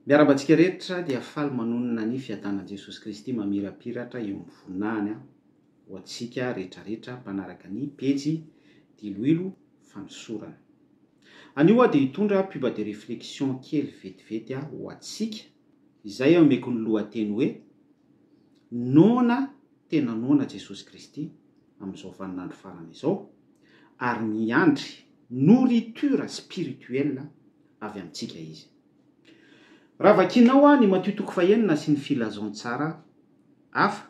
Miarahaba antsika rehetra dia faly manonona ny fiadanan'i Jesosy Kristy mamirapiratra eo amin'ny voninahiny ho antsika rehetrarehetra mpanaraka ny pejy Diloilo Fanosorana. Anio aho dia hitondra pub de réflexion kely vetivety ho antsika izay omeko ny lohateny hoe Noana tena noana Jesosy Kristy amin'izao vaninandro farany izao ary miandry nourriture spirituelle avy amintsika Izy. Raha vakinao ny Matio toko fahenina sy ny Filazantsara hafa,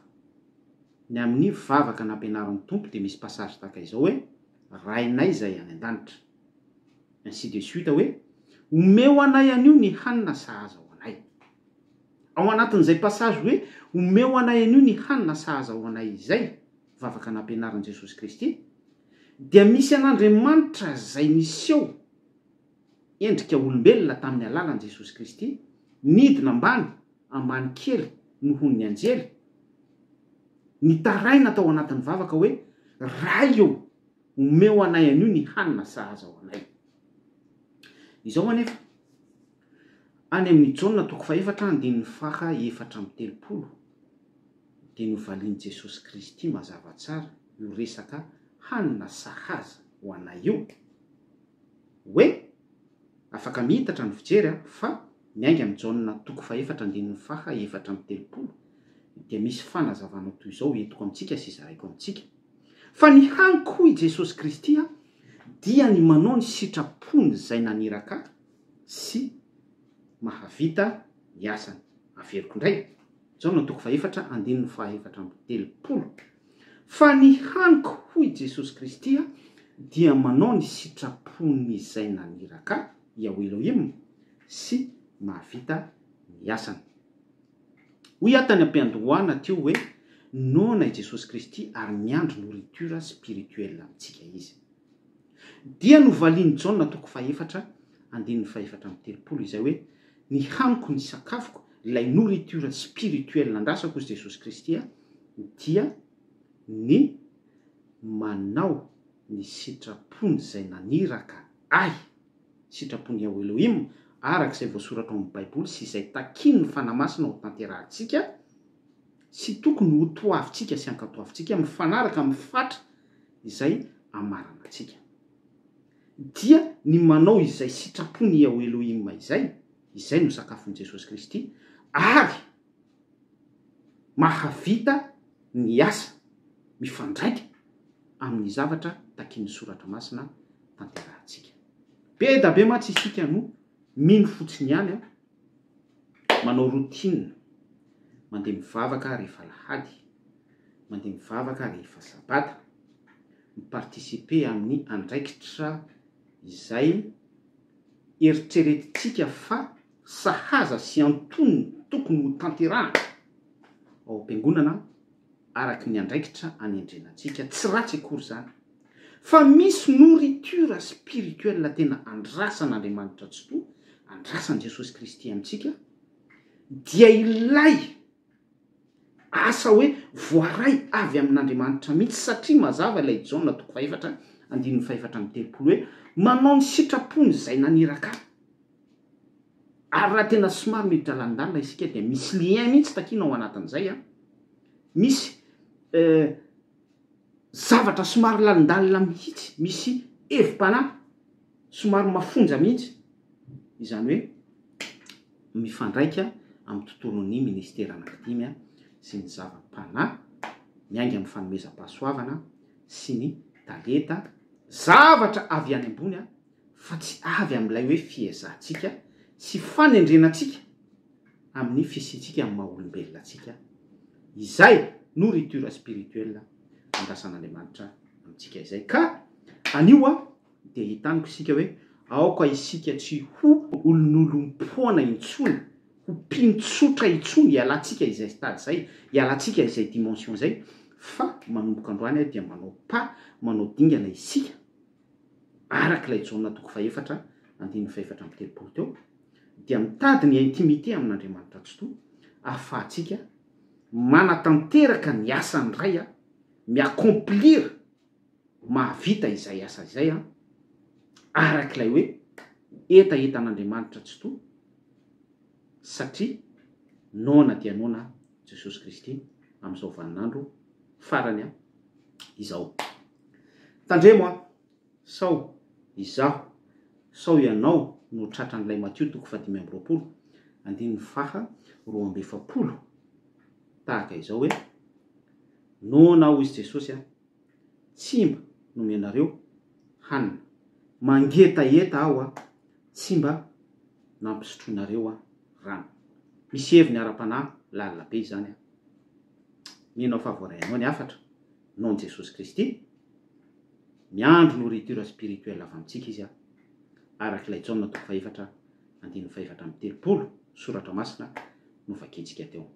ny amin'ny vavaka nampianarin'ny Tompo dia misy passage tahaka izao hoe, Rainay izay any an-danitra. Ainsi de suite hoe, Omeo anay anio ny hanina sahaza ho anay. Ao anatin'izay passage hoe, Omeo anay anio ny hanina sahaza ho anay izay, vavaka nampianarin'i Jesosy Kristy, dia misy an'Andriamanitra izay niseho endrika olombelona tamin'ny alalan'i Jesosy Kristy, nidina ambany, ambany kely nohon'ny anjely, nitaraina tao anatin'ny vavaka hoe, Ray ô, omeo anay anio ny hanina sahaza ho anay. Izao anefa, any amin'ny Jaona toko fahefatra andininy faha 34, dia novalian'i Jesosy Kristy mazava tsara io resaka hanina sahaza ho anay io. Hoe, afaka mihitatra ny fijery an, fa miainga amin'i Jaona toko fahefatra andininy faha 34 dia misy fanazavana toy izao entiko amintsika sy zaraiko amintsika. Fa ny haniko hoy Jesosy Kristy an, dia ny manao ny sitrapon'izay naniraka ahy sy mahavita ny asany. Averiko indray, Jaona toko fahefatra andininy faha 34. Fa ny haniko, hoy Jesosy Kristy, dia manao ny sitrapon'izay naniraka Ahy, Yahweh Elohim, sy mahavita ny asany. Hoy aho tany am-piandohana teo hoe, noana i Jesosy Kristy ary miandry nourriture spirituelle amintsika Izy. Dia novalian'i Jaona toko fahefatra andininy fahefatra amby 30 izay hoe, Ny haniko ny sakafoko, ilay nourriture spirituelle andrasako hozy Jesosy Kristy dia ny manao ny sitrapon'izay naniraka ahy, sitrapon'i Yahweh Elohim, araka izay voasoratra ao amin'ny Baiboly sy izay takian'ny Fanahy Masina ho tanterahantsika sy tokony ho toavintsika sy ankatoavintsika mifanaraka amin'ny fatra izay amarana antsika. Dia ny manao izay sitrapon'i Yahweh Elohim izay, izay no sakafon'i Jesosy Kristy, ary mahavita ny asa mifandraika amin'ny zavatra takian'ny Soratra Masina tanterahantsika. Be da be mantsy isika no mino fotsiny ihany an, manao routine, mandeha mivavaka rehefa alahady, mandeha mivavaka rehefa sabata, mi-participer amin'ny andraikitra izay eritreretintsika fa sahaza sy antonony tokony ho tanterahana ao am-piangonana araky ny andraikitra anendrena antsika, tsy ratsy akory izany, fa misy nourriture spirituelle tena andrasan'Andriamanitra Tsitoha, andrasan'i Jesosy Kristy amintsika, dia ilay asa hoe voaray avy amin'Andriamanitra mihitsy, satria mazava ilay Jaona toko fahefatra andininy fahefatra amby 30 hoe manao ny sitrapony izay naniraka ahy. Ary raha tena somary miditra lalindalina isika dia misy lien mihitsy takiana ao anatin'izay an, misy zavatra somary lalindalina mihitsy, misy hevi-panahy somary mafonja mihitsy, izany hoe mifandraika amin'ny tontolon'ny ministera anankidimy sy ny zava-panahy miainga amin'ny fanomezam-pahasoavana sy ny talenta, zavatra avy any ambony fa tsy avy amin'ilay hoe fiezahantsika sy fanendrena antsika amin'ny fisiantsika amin'ny maha olombelona antsika, izay nourriture spirituelle andrasan'Andriamanitra amintsika izay. Ka anio aho dia hitaniko isika hoe aoka isika tsy ho olonolom-poana intsony, ho mpino tsotra intsony, hialantsika izay stade izay, hialantsika izay dimension izay, fa manomboka androany aho dia manao pas, manao dingana isika, araka ilay Jaona toko fahefatra andininy fahefatra amby 30 teo, dia mitady ny intimité amin'Andriamanitra Tsitoha ahafahantsika manatanteraka ny asan'ny Ray, mi-accomplir, mahavita izay asa izay araka ilay hoe hetahetan'Andriamanitra Tsitoha. satria noana dia noana Jesosy Kristy amin'izao vaninandro farany izao. Tandremo an! Sao izaho, sao ianao no tratran'ilay Matio toko faha-25, andininy faha 42 tahaka izao hoe, Noana aho hoy Jesosy an, tsy mba nomenareo hanina, mangetaheta aho an, tsy mba nampisotroinareo aho rano. Misy heviny ara-panahy lalina be izany an. Mino aho fa voarainao ny hafatra noho Jesosy Kristy. Miandry nourriture spirituelle avy amintsika Izy an, araka ilay Jaona toko fahefatra andininy fahefatra amby 30 soratra masina novakintsika teo.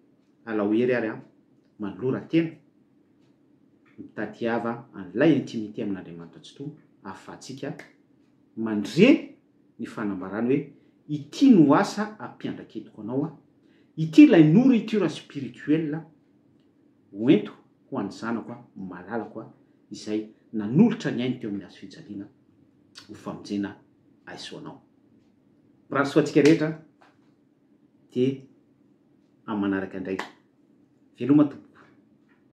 Alao hery ary an, manolora tena, mitadiava an'ilay intimité amin'Andriamanitra Tsitoha ahafahantsika mandre ny fanambarany hoe ity no asa ampiandraketiko anao an, ity ilay nourriture spirituelle hoento ho an'ny zanako an, malalako an, izay nanolotra ny ainy teo amin'ny hazo fijaliana ho famonjena ahy sy ho anao. Mirary soa antsika rehetra dia amin'ny manaraka indray. Veloma tompoko.